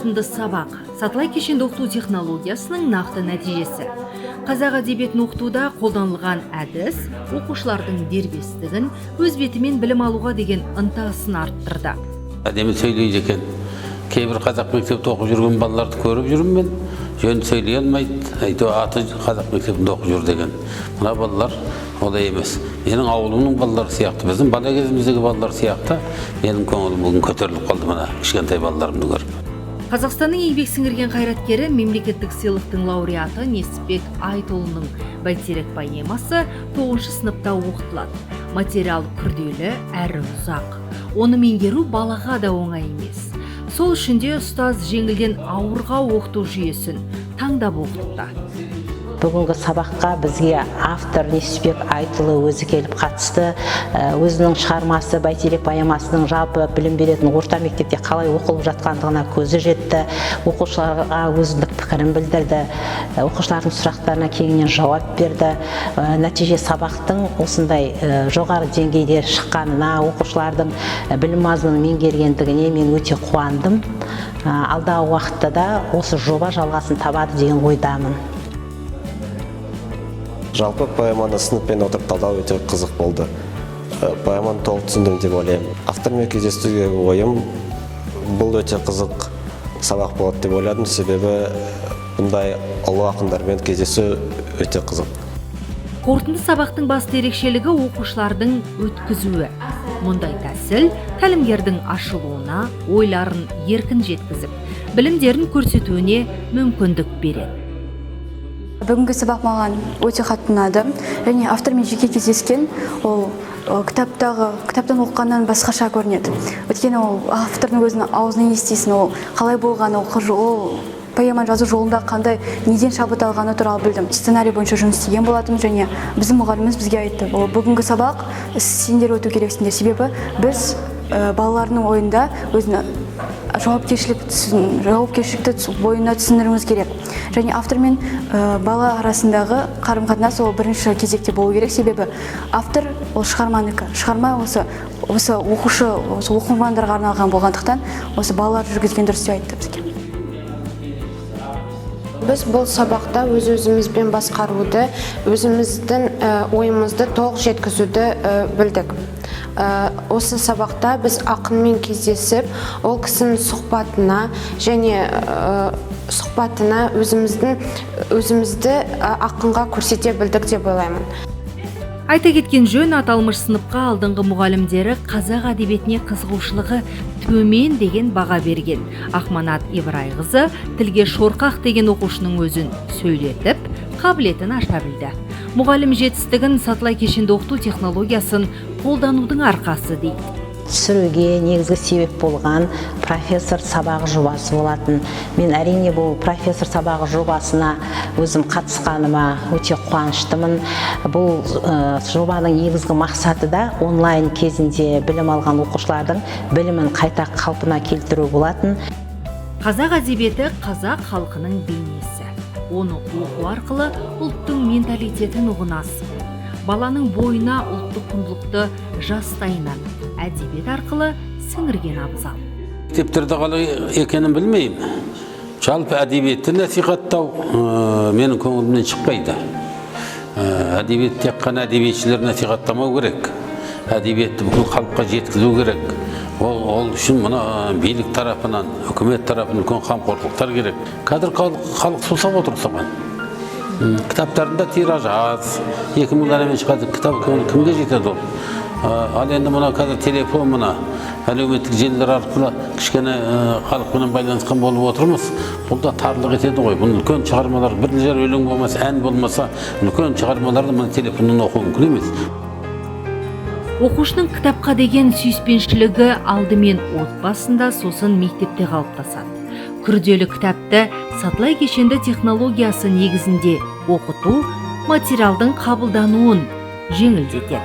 Қорытынды сабақ сатылай кешенді оқыту технологиясының нақты нәтижесі. Қазақ әдебиетін оқытуда қолданылған әдіс оқушылардың дербестігін, өз бетімен білім алуға деген ынтасын арттырды. Әдемі сөйлейді екен. Кейбір қазақ мектепте оқып жүрген балаларды көріп жүрмін мен. Жөн сөйлей алмайды, әйтеуір аты қазақ мектебінде оқып жүр деген. Мына балалар олай емес. Менің ауылымның балалары сияқты, біздің бала кезіміздегі балалар сияқты менің көңілім бүгін көтеріліп қалды мына кішкентай балаларымды көріп. Қазақстанның еңбек сіңірген қайраткері, мемлекеттік сыйлықтың лауреаты Несіпбек Айтұлының «Бәйтерек» поэмасы 9 сыныпта оқытылады. Материал күрделі әрі ұзақ. Оны меңгеру балаға да оңай емес. Сол үшін де ұстаз жеңілден ауырға оқыту жүйесін таңдап оқытты. Бүгінгі сабаққа бізге автор Несіпбек Айтұлы өзі келіп қатысты. Өзінің шығармасы «Бәйтерек» поэмасының жалпы білім беретін орта мектепте қалай оқылып жатқандығына көзі жетті. Оқушыларға өзіндік пікірін білдірді. Оқушылардың сұрақтарына кеңінен жауап берді. Нәтиже сабақтың осындай жоғары деңгейде шыққанына, оқушылардың білім мазмұнын меңгергендігіне мен өте қуандым. Алдағы уақытта да осы жоба жалғасын табады деген ойдамын. Жалпы поэманы сыныппен отырып талдау өте қызық болды. Поэманы толық түсіндім деп ойлаймын. Автормен кездесуге ойым бұл өте қызық сабақ болады деп ойладым, себебі бұндай ұлы ақындармен кездесу өте қызық. Қорытынды сабақтың басты ерекшелігі оқушылардың өткізуі. Мұндай тәсіл тәлімгердің ашылуына, ойларын еркін жеткізіп, білімдерін көрсетуіне мүмкіндік береді. Бүгінгі сабақ маған өте қатты ұнады. Және автормен жеке кездескен ол кітаптан оқығаннан басқаша көрінеді. Өйткені ол автордың өзінің аузынан естисің, ол қалай болғаны, ол поэманы жазу жолында қандай неден шабыт алғаны туралы білдім. Сценарий бойынша жұмыс істеген болатын, және біздің мұғаліміміз бізге айтты: ол бүгінгі сабақ сендер өту керексіңдер, себебі біз балалардың ойында өзіне жауапкершілікті бойына түсіндіруіміз керек. Және автор мен бала арасындағы қарым-қатынас ол бірінші кезекте болу керек, себебі автор ол шығарманікі. Шығарма осы оқушы, осы оқырмандарға арналған болғандықтан, осы балалар жүргізген дұрыс деп айтты бізге. Біз бұл сабақта өз-өзімізбен басқаруды, өзіміздің ойымызды толық жеткізуді білдік. Осы сабақта біз ақынмен кездесіп, ол кісінің сұхбатына және сұхбатына өзімізді ақынға көрсете білдік деп ойлаймын. Айта кеткен жөн, аталмыш сыныпқа алдыңғы мұғалімдері қазақ әдебиетіне қызығушылығы төмен деген баға берген. Ақманат Ибрайқызы тілге шорқақ деген оқушының өзін сөйлетіп, қабілетін аша білді. Мұғалім жетістігін сатылай кешенді оқыту технологиясын қолданудың арқасы дейді. Түсіруге негізгі себеп болған профессор сабағы жобасы болатын. Мен әрине бұл профессор сабағы жобасына өзім қатысқаныма өте қуаныштымын. Бұл жобаның негізгі мақсаты да онлайн кезінде білім алған оқушылардың білімін қайта қалпына келтіру болатын. Қазақ әдебиеті қазақ халқының бейнесі. Оны оқу арқылы ұлттың менталитетін ұғынасың. Баланың бойына ұлттық құндылықты жастайынан әдебиет арқылы сіңірген абзал. Мектептерде қалай екенін білмеймін. Жалпы әдебиетті насихаттау менің көңілімнен шықпайды. Әдебиет тек қана әдебиетшілер насихаттамау керек. Әдебиетті бүкіл халыққа жеткізу керек. Ол үшін мына билік тарапынан, үкімет тарапынан үлкен қамқорлықтар керек. Қазір халық сусап отыр соған. Кітаптарында тираж аз, 2000 данамен шығады, кітап кімге жетеді ол? Ал енді мына қазір телефон, мына әлеуметтік желілер арқылы кішкене халықпенен байланысқан болып отырмыз. Бұл да тарлық етеді ғой. Бұны үлкен шығармалар, бір жер өлең болмаса, ән болмаса, үлкен шығармаларды мына телефоннан оқу мүмкін емес. Оқушының кітапқа деген сүйіспеншілігі алдымен отбасында, сосын мектепте қалыптасады. Күрделі кітапты сатылай кешенді технологиясы негізінде оқыту материалдың қабылдануын жеңілдетеді.